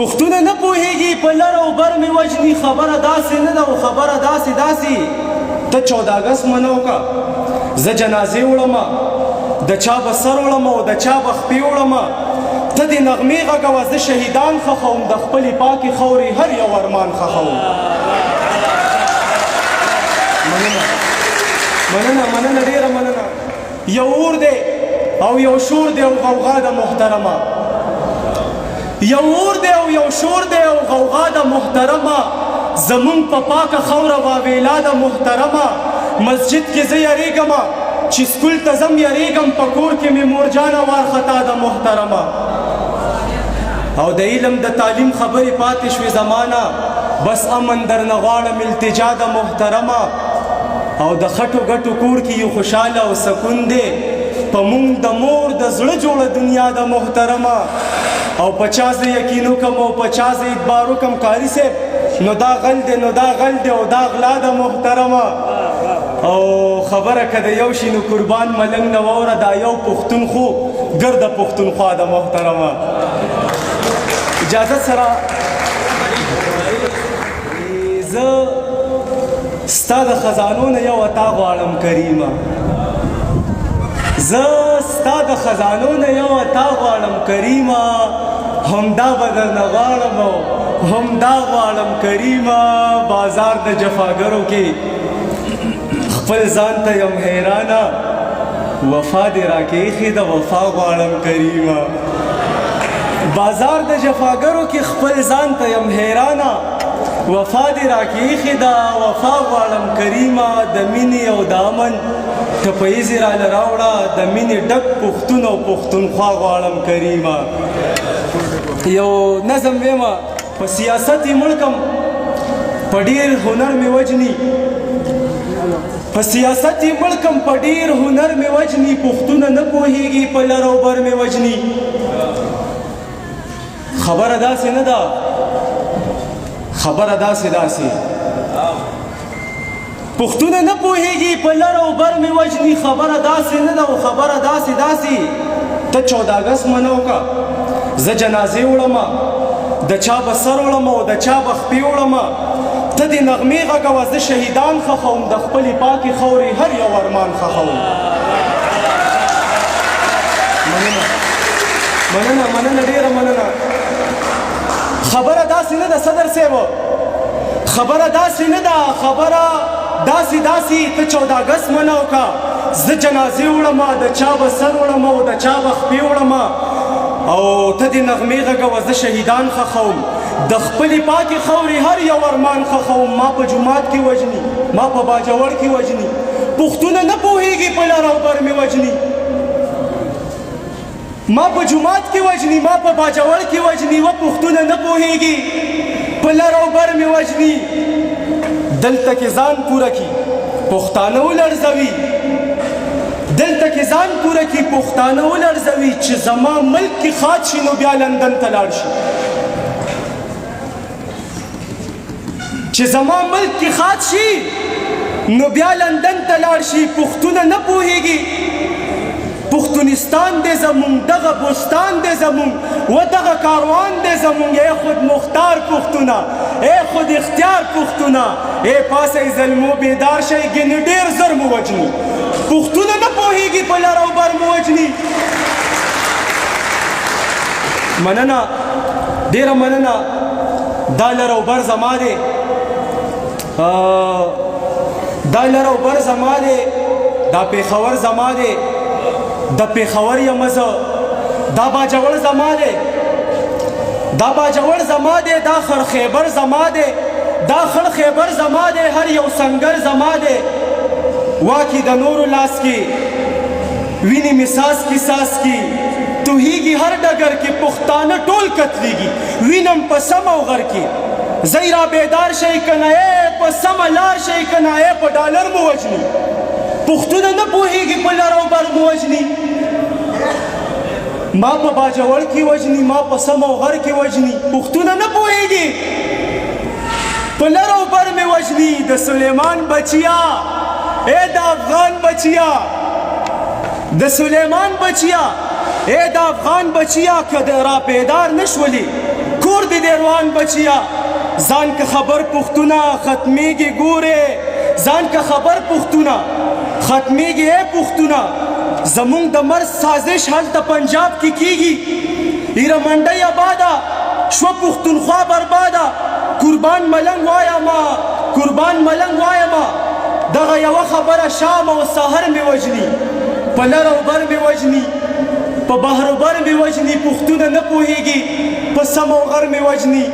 پښتونه نه پوهېږي په لر او بر مې وژني، خبره داسې نه ده او خبره داسې داسې. ته 14 اګست منه وکړه، زه جنازې وړم، د چا به سر وړم او د چا به خپې وړم. ته دې نغمې غږوه، زه شهیدان ښخوم، د خپلې پاکې خاورې هر یو ارمان ښخوم. مننه مننه مننه، ډېره مننه. یو اور دی او یو شور دی او غوغا ده محترمه، یو اور دی او یو شور دی او غوغا ده محترمه، زمونږ په پاکه خاوره واویلا ده محترمه. مسجد کې زه یریږم، چې سکول ته ځم یریږم، په کور کې مې مور جانه وارخطا ده محترمه. او د علم د تعلیم خبرې پاتې شوې زمانه، بس امن درنه غواړم التجا ده محترمه. او د خټو ګټو کور کې یو خوشحاله او سکون دی، په مونږ د مور د زړه جوړه دنیا ده محترمه. او په چا زه یقین وکم او په چا زه اعتبار وکم قاري صاحب، نو دا غل دی، نو دا غل دی او دا غلا ده محترمه. او خبره که د یو شي نو قربان ملنګ نه واوره، دا یو پښتون خو ګرده پښتونخوا ده محترمه. اجازه سره زه ستا د خزانو نه یو عطا غواړم کریمه، زه ستا د خزانو نه یو عطا غواړم کریمه، همدا به درنه غواړم او همدا غواړم کریمه. بازار د جفاګرو کې خپل ځان ته یم حیرانه، وفا دې راکې ایښې ده، وفا غواړم کریمه. بازار د جفاګرو کې خپل ځان ته یم حیرانه، وفا دې راکې ایښې ده، وفا غواړم کریمه. د مینې او د امن ټپییزې راله راوړه، د مینې ډک پښتون او پښتونخوا غواړم کریمه. یو نظم ویمه، په سیاست یې مړ کم، په ډېر هنر مې وژني، په سیاست یې مړ کم، په ډېر هنر مې وژني، پښتونه نه پوهېږي په لر او بر مې وژني. خبره داسې نه ده، خبره داسې داسې. پښتونه نه پوهېږي په لر او بر مې وژني، خبره داسې نه ده او خبره داسې داسې. ته 14 اګست منه وکړه، زه جنازې وړم، د چا به سر وړم او د چا به خپې وړم. ته دې نغمې غږوه، زه شهیدان ښخوم، د خپلې پاکې خاورې هر یو ارمان ښخوم. مننه مننه مننه، ډېره مننه. خبره داسې نه ده صدر صاحب، خبره داسې نه ده، خبره داسې داسې. ته 14 اګست منه وکړه، زه جنازې وړم، د چا به سر وړم او د چا به خپې وړم. او ته دې نغمې غږوه، زه شهیدان ښخوم، د خپلې پاکې خاورې هر یو ارمان ښخوم. ما په جومات کې وژني، ما په باجوړ کې وژني، پښتونه نه پوهېږي په لر او بر مې وژني. ما په جومات کې وژني، ما په باجوړ کې وژني، و پښتونه نه پوهېږي په لر او بر مې وژني. دلته کې ځان پوره کي پښتانه ولړزوي، دلته کې ځان پوره کي پښتانه ولړزوي، چې زما ملک کې خاد شي نو بیا لندن ته لاړ شي. چې زما ملک کې خاد شي نو بیا لندن ته لاړ شي. پښتونه نه پوهېږي، پښتونستان دی زمونږ، دغه بوستان دی زمونږ، و دغه کاروان دی زمونږ. ای خود مختار پښتونه، ای خود اختیار پښتونه، ای پاسئ زلمو بیدار شئ، ګنې ډېر زر مو وژني. پښتونه نه پوهېږي په لر او بر مو وژني. مننه، ډېره مننه. دا لر او بر زما دی، دا لر او بر زما دی، دا پېښور زما دی، د پېښور یم زه. دا باجوړ زما دی، دا باجوړ زما دی، دا خړ خیبر زما دی، دا خړ خیبر زما دی، هر یو سنګر زما دی. واکې د نورو لاس کې وینې مې څاڅکي څاڅکي توهیږي، هر ډګر کې پښتانه ټول قتلیږي، وینم په سم او غر کې. زی را بیدار شئ که نه، په سمه لار شئ که نه، په ډالر مو وژني. پښتونه نه پوهېږي په لر او بر مو وژني. ما په باجوړ کې وژني، ما په سم او غر کې وژني، پښتونه نه پوهېږي په لر او بر مې وژني. د سلیمان بچیا، ای د افغان بچیا، د سلیمان بچیا، ای د افغان بچیا، که د را پیدار نشولې کور دې دی روان بچیا ځان که خبر پښتونه ختمیږي ګوره ځان که خبر پښتونه ختمیږي ای پښتونه زمونږ د مرض سازش هلته پنجاب کې کیږي ایره منډۍ آباده شوه پښتونخوا برباده قربان ملنګ وایمه قربان ملنګ وایمه دغه یوه خبره شام او سحر مې وژني په لر او بر مې وژني په بحر و بر مې وژني پښتونه نه پوهیږي په سم او غر مې وژني.